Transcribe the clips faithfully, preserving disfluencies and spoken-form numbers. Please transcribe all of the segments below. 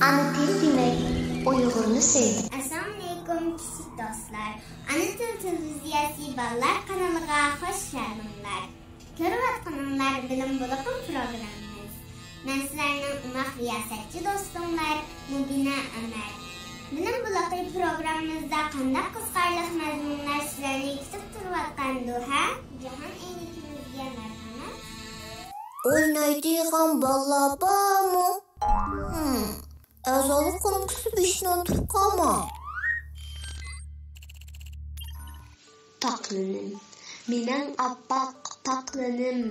ئانا تىل دېمەك، ئۇيغۇرنى سۆيدى. ئەسسالامۇئەلەيكۇم، كىچىك دوستلار. ئانا تىل تېلېۋىزىيەسى بالىلار قانىلىغا خۇش كەلدىڭلار. كۆرۈۋاتقىنىڭلار بىلىم بۇلىقى پروگراممىمىز. مەن سىلەرنىڭ ئوماق رىياسەتچى دوستۇڭلار مۇبىنە ئۆمەر. بىلىم بۇلىقى پروگراممىمىزدا قانداق قىزىقارلىق مەزمۇنلار سىلەرنى كۈتۈپ تۇرۇۋاتقاندۇ، ھە؟ جاھان ئەينىكىمىزگە مەرھەمەت. ئوينايدىغان بالىلار بارمۇ؟ ھىم، ئەزالىق كومپلېكسى بېشىنى تۇتقانمۇ؟ پاقلىنىم، مېنىڭ ئاپئاق پاقلىنىم،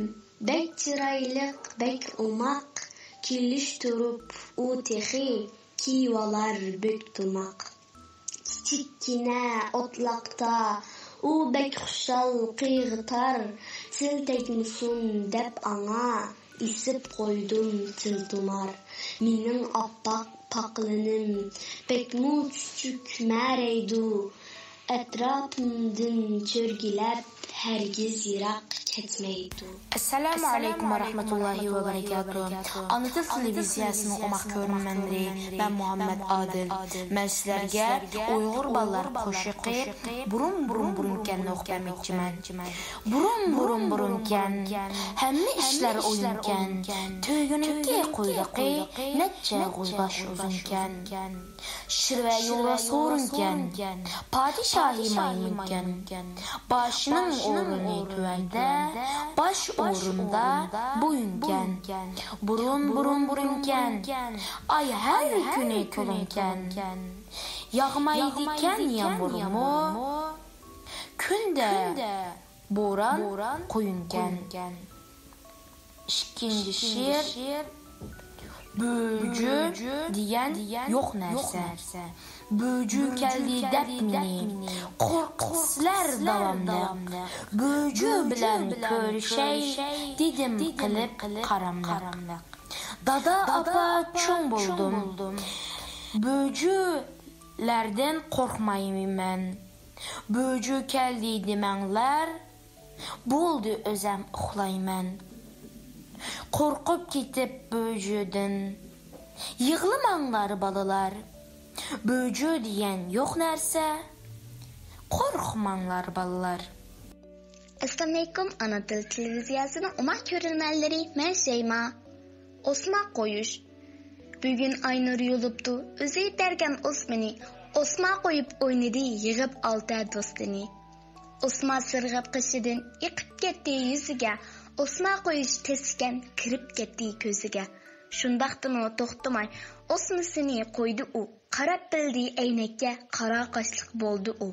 بەك چىرايلىق، بەك ئوماق، كېلىشتۈرۈپ ئۇ تېخى كىيىۋالار بۆكتۇماق. كىچىككىنە ئوتلاقتا ئۇ بەك خۇشال قىيغىتار، سىل تەگمىسۇن دەپ ئاڭا ئېسىپ قويدۇم تىلتۇمار. مېنىڭ ئاپئاق پاقلىنىم بەكمۇ چۈچۈك مەرەيدۇ، ئەتراپىمدىن چۆرگىلەپ ھەرگىز يىراق كەتمەيدۇ. ئەسسالامۇ ئەلەيكۇم ۋە رەھمەتۇللاھى ۋە بەرىكاتۇھ. ئانا تىل تېلېۋىزىيەسىنىڭ ئوماق كۆرۈرمەنلىرى، مەن مۇھەممەد ئادىل. مەن سىلەرگە ئۇيغۇر بالىلار قوشىقى بۇرۇن، بۇرۇن، بۇرۇنكەننى ئوقۇپ بەرمەكچىمەن. بۇرۇن، بۇرۇن، بۇرۇنكەن، ھەممە ئىشلار ئويۇنكەن، تۆگىنىڭكى قۇيرۇقى نەچچە قويقاش ئۇزۇنكەن. شىر ۋە يولۋاس ھورۇنكەن، پادىشاھى مايمۇنكەن. باشنىڭ ئورنى تۆۋەندە، باش ئورنىدا بويۇنكەن. بۇرۇن، بۇرۇن، بۇرۇنكەن، ئاي ھەر كۈنى كۈلۈنكەن. ياغمايدىكەن يامغۇرمۇ، كۈندە بوران قۇيۇنكەن. ئىككىنچى شېئىر. بۆجۈ دېگەن يوق نەرسە. بۆجۈ كەلدى دەپ مېنى قورقۇتسىلەر داۋاملىق. بۆجۈ بىلەن كۆرۈشەي دېدىم قىلىپ قاراملىق. دادا، ئاپا، چوڭ بولدۇم. بۆجۈلەردىن قورقمايمەن. بۆجۈ كەلدى دېمەڭلار، بولدى ئۆزەم ئۇخلايمەن. قورقۇپ كېتىپ بۆجۈدىن، يىغلىماڭلار بالىلار. بۆجۈ دېگەن يوق نەرسە، قورقماڭلار بالىلار. ئەسسالامۇئەلەيكۇم، ئانا تىل تېلېۋىزىيەسىنىڭ ئوماق كۆرۈرمەنلىرى، مەن شەيما. ئوسما قويۇش. بۈگۈن ئاينۇر يولۇپتۇ، ئۆزى يېتەركەن ئوسمىنى. ئوسما قويۇپ ئوينىدى، يىغىپ ئالتە دوستىنى. ئوسما سىرغىپ قېشىدىن ئېقىپ كەتتى يۈزىگە. ئوسما قويۇش تەس ئىكەن، كىرىپ كەتتى كۆزىگە. شۇنداقتىمۇ توختىماي، ئوسمىسىنى قويدى ئۇ. قاراپ بىلدى ئەينەككە، قارا قاشلىق بولدى ئۇ.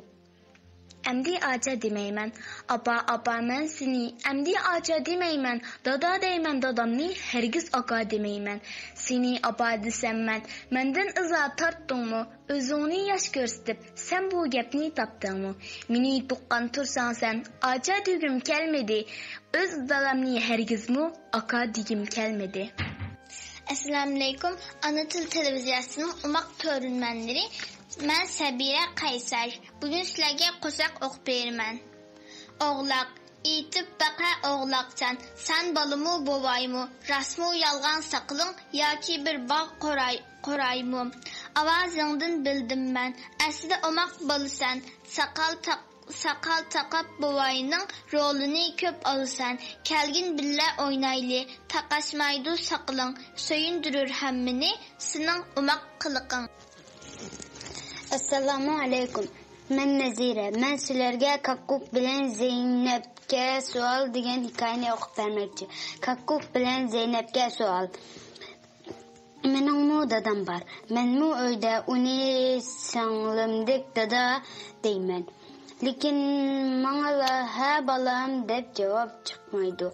ئەمدى ئاچا دېمەيمەن، ئاپا، ئاپا، مەن سېنى. ئەمدى ئاچا دېمەيمەن، دادا دەيمەن دادامنى، ھەرگىز ئاكا دېمەيمەن. سېنى ئاپا دېسەم مەن، مەندىن ئىزا تارتتىڭمۇ؟ ئۆزۈڭنى ياش كۆرسىتىپ، سەن بۇ گەپنى تاپتىڭمۇ؟ مېنى تۇغقان تۇرساڭ سەن، ئاچا دېگۈم كەلمىدى. ئۆز دادامنى ھەرگىزمۇ ئاكا دېگۈم كەلمىدى. ئەسسالامۇئەلەيكۇم، ئانا تىل تېلېۋىزىيەسىنىڭ ئوماق كۆرۈرمەنلىرى، مەن سەبىرە قەيسەر. بۈگۈن سىلەرگە قوشاق ئوقۇپ بېرىمەن. ئوغلاق، ئېيتىپ باقە ئوغلاقجان، سەن بالىمۇ بوۋايمۇ، راستمۇ يالغان ساقىلىڭ ياكى بىر باغ قوراي-، قورايمۇ؟ ئاۋازىڭدىن بىلدىم مەن، ئەسلىدە ئوماق بالىسەن، ساقال تاق-، ساقال تاقاپ بوۋاينىڭ رولىنى كۆپ ئالىسەن. كەلگىن بىللە ئوينايلى، تاقاشمايدۇ ساقىلىڭ، سۆيۈندۈرۈر ھەممىنى سېنىڭ ئوماق قىلىقىڭ. ئەسسالامۇ ئەلەيكۇم. مەن نەزىرە. مەن سىلەرگە كاككۇك بىلەن زەينەپكە سوئال دېگەن ھېكايىنى ئوقۇپ بەرمەكچى. كاككۇك بىلەن زەينەپكە سوئال. مېنىڭمۇ دادام بار. مەنمۇ ئۆيدە ئۇنى سىڭلىمدەك دادا دەيمەن. لېكىن ماڭىلا ھە بالام دەپ جاۋاب چىقمايدۇ.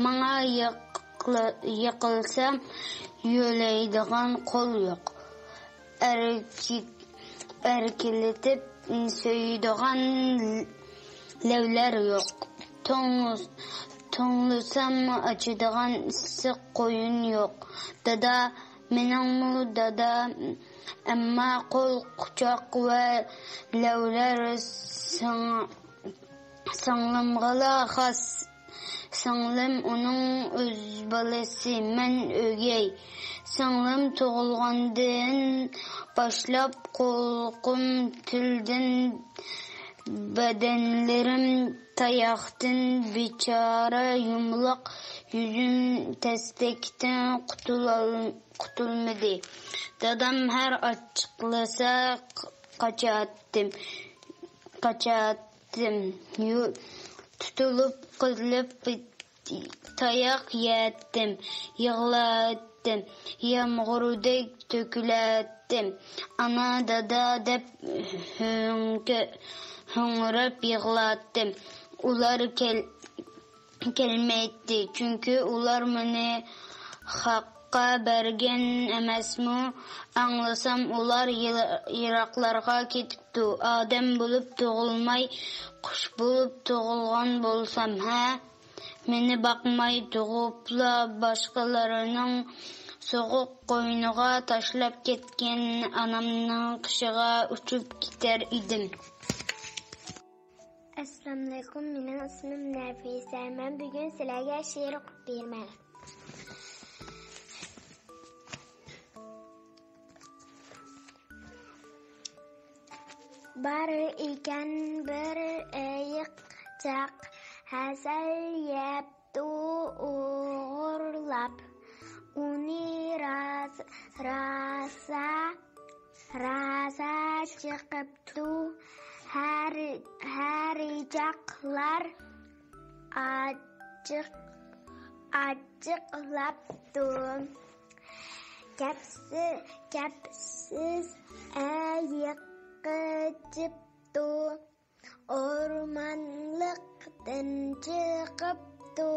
ماڭا يىقلا-، يىقىلسام يۆلەيدىغان قول يوق. ئەركە-، ئەركىلىتىپ سۆيىدىغان لەۋلەر يوق. توڭ-، توڭلىسام ئاچىدىغان ئىسسىق قويۇن يوق. دادا، مېنىڭمۇ دادا، ئەمما قول، قۇچاق ۋە لەۋلەر سىڭ-، سىڭلىمغىلا خاس. سىڭلىم ئۇنىڭ ئۆز بالىسى، مەن ئۆگەي. سىڭلىم تۇغۇلغاندىن باشلاپ قۇلىقىم تىلدىن، بەدەنلىرىم تاياقتىن، بىچارە يۇمىلاق يۈزۈم تەستەكتىن قۇتۇلال-، قۇتۇلمىدى. دادام ھەر ئاچچىقلىسا قاچاتتىم، قاچاتتىم. يۇ-، تۇتۇلۇپ قېلىپ تاياق يەتتىم، يىغلاتتىم، يامغۇردەك تۆكۈلەتتىم. ئانا، دادا دەپ ھۆڭكە-، ھۆڭرەپ يىغلاتتىم. ئۇلار كەل-، كەلمەيتتى، چۈنكى ئۇلار مېنى خەققە بەرگەن ئەمەسمۇ؟ ئاڭلىسام، ئۇلار يىل-، يىراقلارغا كېتىپتۇ. ئادەم بولۇپ تۇغۇلماي، قۇش بولۇپ تۇغۇلغان بولسام، ھە؟ مېنى باقماي تۇغۇپلا، باشقىلارنىڭ سوغۇق قوينىغا تاشلاپ كەتكەن ئانامنىڭ قېشىغا ئۇچۇپ كېتەر ئىدىم. ئەسسالامۇئەلەيكۇم، مېنىڭ ئىسمىم نەفىسە. مەن بۈگۈن سىلەرگە شېئىر ئوقۇپ بېرىمەن. بار ئىكەن بىر ئېيىقچاق، ھەسەل يەپتۇ ئوغۇرلاپ. ئۇنى راس-، راسا، راسا چېقىپتۇ ھەر-، ھەرىجاقلار. ئاچچىق-، ئاچچىقلاپتۇ. كەپسىز، كەپسىز ئېيىق قېچىپتۇ. ئورمانلىقتىن چىقىپتۇ.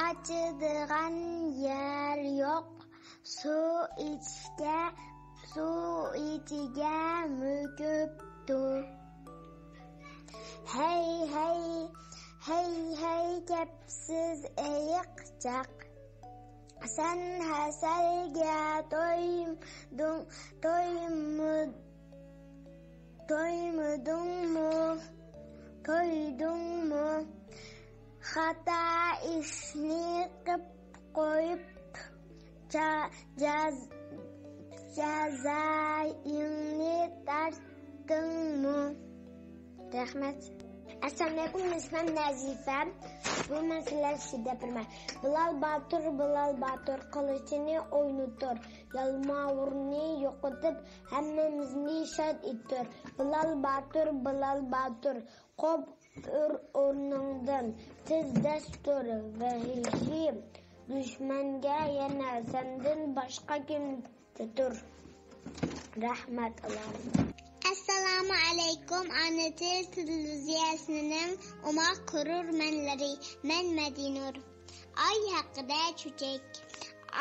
ئاچىدىغان يەر يوق. سۇ ئىچكە، سۇ ئىچىگە مۆكۈپتۇ. ھەي، ھەي، ھەي، ھەي، كەپسىز ئېيىقچاق. سەن ھەسەلگە تويدۇڭ، تويمۇ-، تويمىدىڭمۇ؟ تويدۇڭمۇ؟ خاتا ئىشنى قىپ قويۇپ، جا-، جاز-، جازايىڭنى تارتتىڭمۇ؟ رەھمەت. ئەسسالامۇئەلەيكۇم، ئىسمىم نەزىپە. بۇ مەن سىلەرگە شېئىر دەپ بېرىمەن. بىلال باتۇر، بىلال باتۇر، قىلىچىنى ئوينىتۇر، يالماۋۇرنى يوقىتىپ، ھەممىمىزنى شاد ئېتىتۇر. بىلال باتۇر، بىلال باتۇر، قوپ ئۇر ئورنۇڭدىن، تېز دەس تۇر، ۋەھشىي دۈشمەنگە يەنە سەندىن باشقا كىم تۇتۇر؟ رەھمەت، ئالام. ئەسسالامۇ ئەلەيكۇم، ئانا تىل تېلېۋىزىيەسىنىڭ ئوماق كۆرۈرمەنلىرى، مەن مەدىنۇر. ئاي ھەققىدە چۆچەك.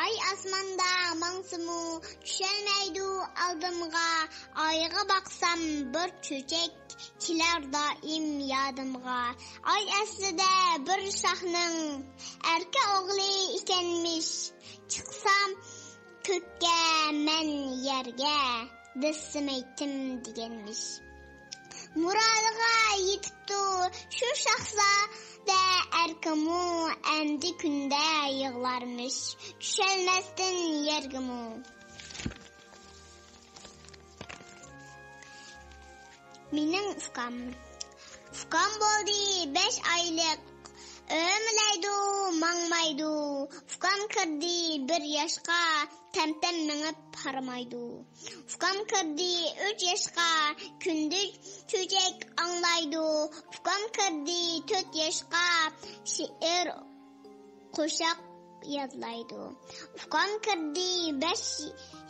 ئاي ئاسماندا ماڭسىمۇ، چۈشەلمەيدۇ ئالدىمغا. ئايغا باقسام بىر چۆچەك، كېلەر دائىم يادىمغا. ئاي ئەسلىدە بىر شاھنىڭ ئەركە ئوغلى ئىكەنمىش. چىقسام كۆككە مەن يەرگە، دەسسىمەيتتىم دېگەنمىش. مۇرادىغا يېتىپتۇ شۇ شاھزادە ئەركىمۇ، ئەمدى كۈندە يىغلارمىش چۈشەلمەستىن يەرگىمۇ. مېنىڭ ئۇكام. ئۇكام بولدى بەش ئايلىق، ئۆمىلەيدۇ، ماڭمايدۇ. ئۇكام كىردى بىر ياشقا، تەمتەم مېڭىپ ھارمايدۇ. ئۇكام كىردى ئۈچ ياشقا، كۈندۈز چۆچەك ئاڭلايدۇ. ئۇكام كىردى تۆت ياشقا، شېئىر، قوشاق يادلايدۇ. ئۇكام كىردى بەش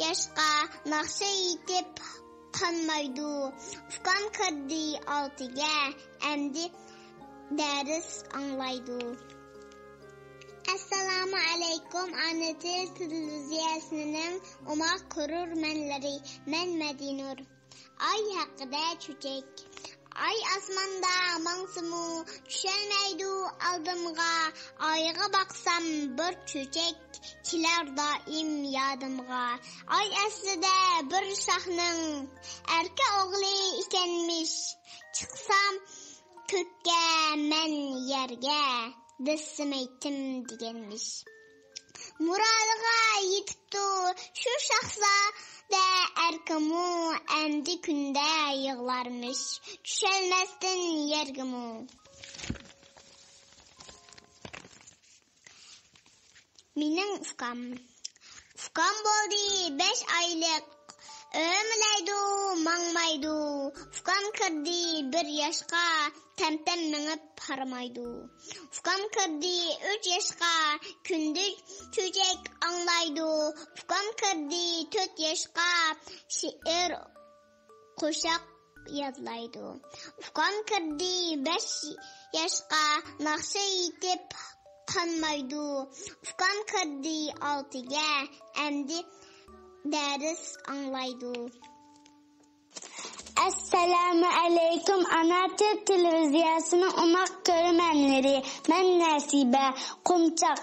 ياشقا، ناخشا ئېيتىپ قانمايدۇ. ئۇكام كىردى ئالتىگە، ئەمدى دەرس ئاڭلايدۇ. ئەسسالامۇ ئەلەيكۇم، ئانا تىل تېلېۋىزىيەسىنىڭ ئوماق كۆرۈرمەنلىرى، مەن مەدىنۇر. ئاي ھەققىدە چۆچەك. ئاي ئاسماندا ماڭسىمۇ، چۈشەلمەيدۇ ئالدىمغا. ئايغا باقسام بىر چۆچەك، كېلەر دائىم يادىمغا. ئاي ئەسلىدە بىر شاھنىڭ ئەركە ئوغلى ئىكەنمىش. چىقسام كۆككە مەن يەرگە، دەسسىمەيتتىم دېگەنمىش. مۇرادىغا يېتىپتۇ شۇ شاھزادە ئەركىمۇ، ئەمدى كۈندە يىغلارمىش چۈشەلمەستىن يەرگىمۇ. مېنىڭ ئۇكام. ئۇكام بولدى بەش ئايلىق، ئۆمىلەيدۇ، ماڭمايدۇ. ئۇكام كىردى بىر ياشقا، تەمتەم مېڭىپ ھارمايدۇ. ئۇكام كىردى ئۈچ ياشقا، كۈندە چۆچەك ئاڭلايدۇ. ئۇكام كىردى تۆت ياشقا، شېئىر، قوشاق يادلايدۇ. ئۇكام كىردى بەش ياشقا، ناخشا ئېيتىپ قانمايدۇ. ئۇكام كىردى ئالتىگە، ئەمدى دەرس ئاڭلايدۇ. ئەسسالامۇ ئەلەيكۇم، ئانا تىل تېلېۋىزىيەسىنىڭ ئوماق كۆرۈرمەنلىرى. مەن نەسىبە. قومچاق.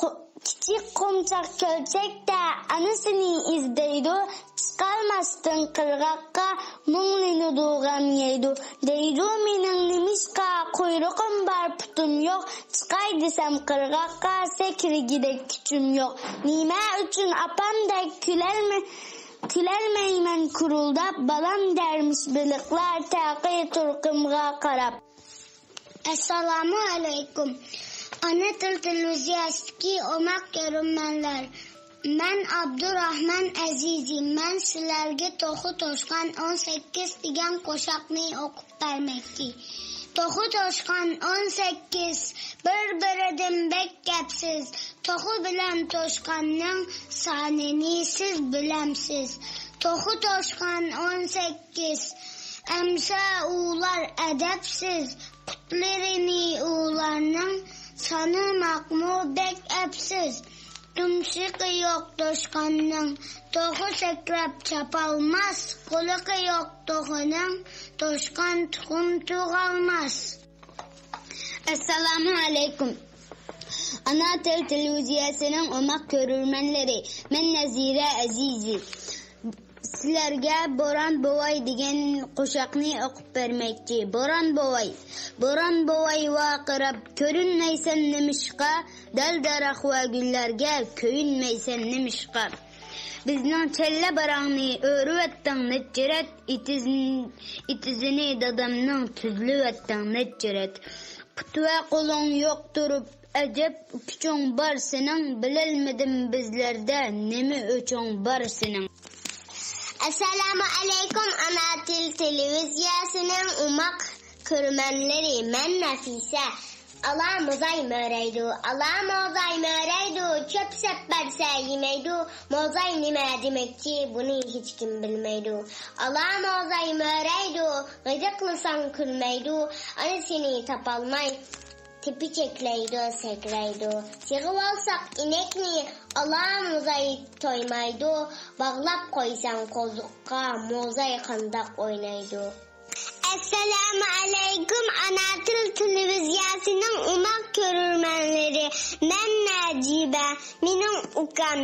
قو-، كىچىك قومچاق كۆلچەكتە ئانىسىنى ئىزدەيدۇ. چىقالماستىن قىرغاققا، مۇڭلىنىدۇ، غەم يەيدۇ. دەيدۇ، مېنىڭ نېمىشقا قۇيرۇقۇم بار، پۇتۇم يوق؟ چىقاي دېسەم قىرغاققا، سەكرىگۈدەك كۈچۈم يوق. نېمە ئۈچۈن ئاپامدەك كۈلەلمە-، كۈلەلمەيمەن كۇرۇلداپ، بالام دەرمىش بېلىقلار تەقى تۇرقۇمغا قاراپ. ئەسسالامۇ ئەلەيكۇم. ئانا تىل تېلېۋىزىيەسىدىكى ئوماق كۆرۈرمەنلەر. مەن ئابدۇراخمان ئەزىزى. مەن سىلەرگە توخۇ توشقان ئون سەككىز دېگەن قوشاقنى ئوقۇپ بەرمەكچى. توخۇ توشقان ئون سەككىز، بىر-بىرىدىن بەك گەپسىز. توخۇ بىلەن توشقاننىڭ سانىنى سىز بىلەمسىز؟ توخۇ توشقان ئون سەككىز، ئەمسە ئۇلار ئەدەپسىز. پۇتلىرىنى ئۇلارنىڭ سانىماقمۇ بەك ئەپسىز. تۇمشۇقى يوق توشقاننىڭ، توخۇ سەكرەپ چاپالماس. قۇلىقى يوق توخۇنىڭ، توشقان تۇخۇم تۇغالماس. ئەسسالامۇ ئەلەيكۇم. ئانا تىل تېلېۋىزىيەسىنىڭ ئوماق كۆرۈرمەنلىرى، مەن نەزىرە ئەزىزى. سىلەرگە بوران بوۋاي دېگەن قوشاقنى ئوقۇپ بەرمەكچى. بوران بوۋاي، بوران بوۋاي ۋارقىراپ، كۆرۈنمەيسەن نېمىشقا؟ دەل-دەرەخ ۋە گۈللەرگە كۆيۈنمەيسەن نېمىشقا؟ بىزنىڭ چەللە باراڭنى ئۆرۈۋەتتىڭ نەچچە رەت، ئېتىزىن-، ئېتىزىنى دادامنىڭ تۈزلىۋەتتىڭ نەچچە رەت. پۇت ۋە قولۇڭ يوق تۇرۇپ، ئەجەب كۈچۈڭ بار سېنىڭ، بىلەلمىدىم بىزلەردە نېمە ئۆچۈڭ بار سېنىڭ. ئەسسالامۇ ئەلەيكۇم، ئانا تىل تېلېۋىزىيەسىنىڭ ئوماق كۆرۈرمەنلىرى، مەن نەفىسە. ئالا موزاي مۆرەيدۇ، ئالا موزاي مۆرەيدۇ، چۆپ سەپ بەرسە يېمەيدۇ. موزاي نېمە دېمەكچى، بۇنى ھېچكىم بىلمەيدۇ. ئالا موزاي مۆرەيدۇ، غىدىقلىساڭ كۈلمەيدۇ. ئانىسىنى تاپالماي، تېپىچەكلەيدۇ، سەكرەيدۇ. سېغىۋالساق ئىنەكنى، ئالا موزاي تويمايدۇ. باغلاپ قويساڭ قوزۇققا، موزاي قانداق ئوينايدۇ؟ ئەسسالامۇ ئەلەيكۇم، ئانا تىل تېلېۋىزىيەسىنىڭ ئوماق كۆرۈرمەنلىرى. مەن نەجىبە. مېنىڭ ئۇكام.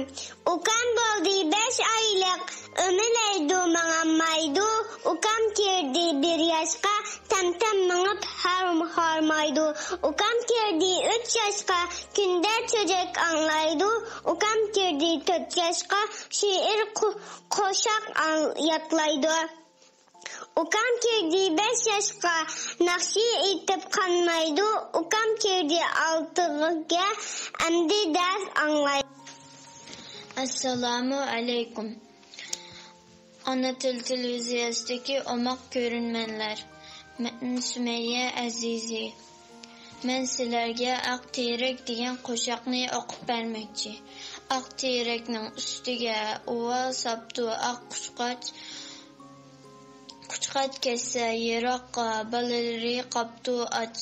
ئۇكام بولدى بەش ئايلىق، ئۆمىلەيدۇ، ماڭالمايدۇ. ئۇكام كىردى بىر ياشقا، تەمتەم مېڭىپ ھارم-، ھارمايدۇ. ئۇكام كىردى ئۈچ ياشقا، كۈندە چۆچەك ئاڭلايدۇ. ئۇكام كىردى تۆت ياشقا، شېئىر، قو-، قوشاق ئاڭ-، يادلايدۇ. ئۇكام كىردى بەش ياشقا، ناخشا ئېيتىپ قانمايدۇ. ئۇكام كىردى ئالتىگە، ئەمدى دەرس ئاڭلايدۇ. ئەسسالامۇ ئەلەيكۇم. ئانا تىل تېلېۋىزىيەسىدىكى ئوماق كۆرۈرمەنلەر. مەن سۈمەييە ئەزىزى. مەن سىلەرگە ئاق تېرەك دېگەن قوشاقنى ئوقۇپ بەرمەكچى. ئاق تېرەكنىڭ ئۈستىگە ئۇۋا ساپتۇ ئاق قۇشقاچ. قۇشقاچ كەتسە يىراققا، بالىلىرى قاپتۇ ئاچ.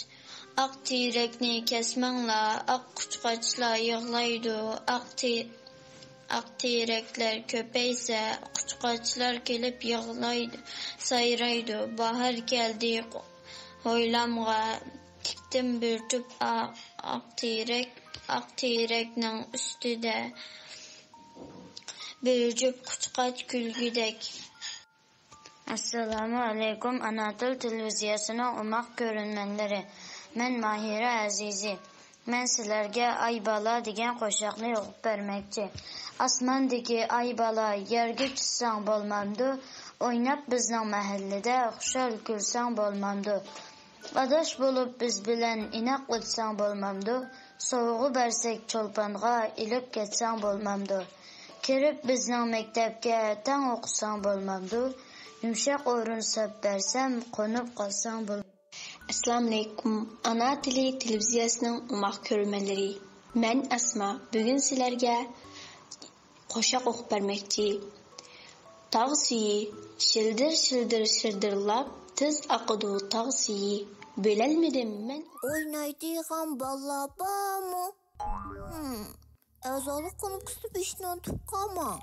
ئاق تېرەكنى كەسمەڭلار، ئاق قۇشقاچلار يىغلايدۇ. ئاق تې-، ئاق تېرەكلەر كۆپەيسە، قۇشقاچلار كېلىپ يىغلايدۇ، سايرايدۇ. باھار كەلدى ھويلامغا، تىكتىم بىر جۈپ ئا-، ئاق تېرەك. ئاق تېرەكنىڭ ئۈستىدە بىر جۈپ قۇشقاچ كۈلگۈدەك. ئەسسالامۇ ئەلەيكۇم، ئانا تىل تېلېۋىزىيەسىنىڭ ئوماق كۆرۈرمەنلىرى. مەن ماھىرە ئەزىزى. مەن سىلەرگە ئاي بالا دېگەن قوشاقنى ئوقۇپ بەرمەكچى. ئاسماندىكى ئاي بالا، يەرگە چۈشسەڭ بولمامدۇ؟ ئويناپ بىزنىڭ مەھەللىدە خۇشال كۈلسەڭ بولمامدۇ؟ ئاداش بولۇپ بىز بىلەن ئىناق ئۆتسەڭ بولمامدۇ؟ سوۋغا بەرسەك چولپانغا، ئېلىپ كەتسەڭ بولمامدۇ؟ كىرىپ بىزنىڭ مەكتەپكە تەڭ ئوقۇساڭ بولمامدۇ؟ يۇمشاق ئورۇن ساپ بەرسەم، قونۇپ قالساڭ بولمامدۇ؟ ئەسسالامۇئەلەيكۇم. ئانا تىلى تېلېۋىزىيەسىنىڭ ئوماق كۆرۈرمەنلىرى، مەن ئەسما. بۈگۈن سىلەرگە قوشاق ئوقۇپ بەرمەكچى. تاغ سۈيى شىلدىر-شىلدىر شىردىرلاپ، تېز ئاقىدۇ تاغ سۈيى. بىلەلمىدىم مەن. ئوينايدىغان بالىلار بارمۇ؟ ھىم، ئەزالىق كۇنۇپكىسىنى بېسىشنى ئۇنتۇپ قالماڭ.